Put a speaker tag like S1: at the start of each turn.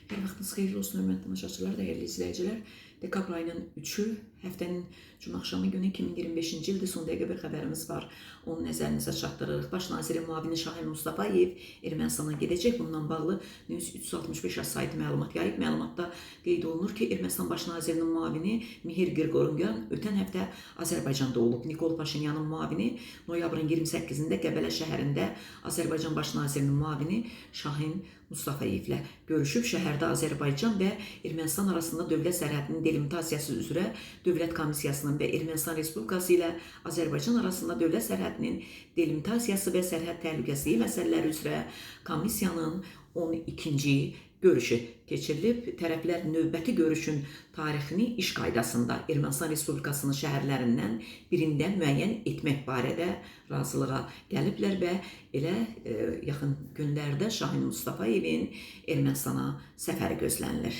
S1: Hər vaxtınız xeyirli olsun, hörmətli tamaşaçılar, dəyərli izləyicilər. Dekabr ayının 3-ü, həftənin cümə axşamı günü 2025-ci ildə son dəqiqə bir xəbərimiz var. Onu nəzərinizə çatdırırıq. Baş nazirin müavini Şahin Mustafayev Ermənistana gedəcək. Bununla bağlı News 365 saytı məlumat yayıb. Məlumatda qeyd olunur ki, Ermənistan baş nazirinin müavini Mihir Qirqoryan ötən həftə Azərbaycanda olub. Nikol Paşinyanın müavini noyabrın 28-də Qəbələ şəhərində Azərbaycan baş nazirinin müavini Şahin Mustafayevlə görüşüb. Şəhərdə Azərbaycan və Ermənistan arasında dövlət sərhədinin delimitasiyası üzrə Dövlət Komissiyasının və Ermənistan Respublikası ilə Azərbaycan arasında dövlət sərhədinin delimitasiyası və sərhəd təhlükəsizliyi məsələləri üzrə komissiyanın 12-ci görüşü keçirilib. Tərəflər növbəti görüşün tarixini iş qaydasında Ermənistan Respublikasının şəhərlərindən birində müəyyən etmək barədə razılığa gəliblər və elə yaxın günlərdə Şahin Mustafayevin Ermənistana səfəri gözlənilir.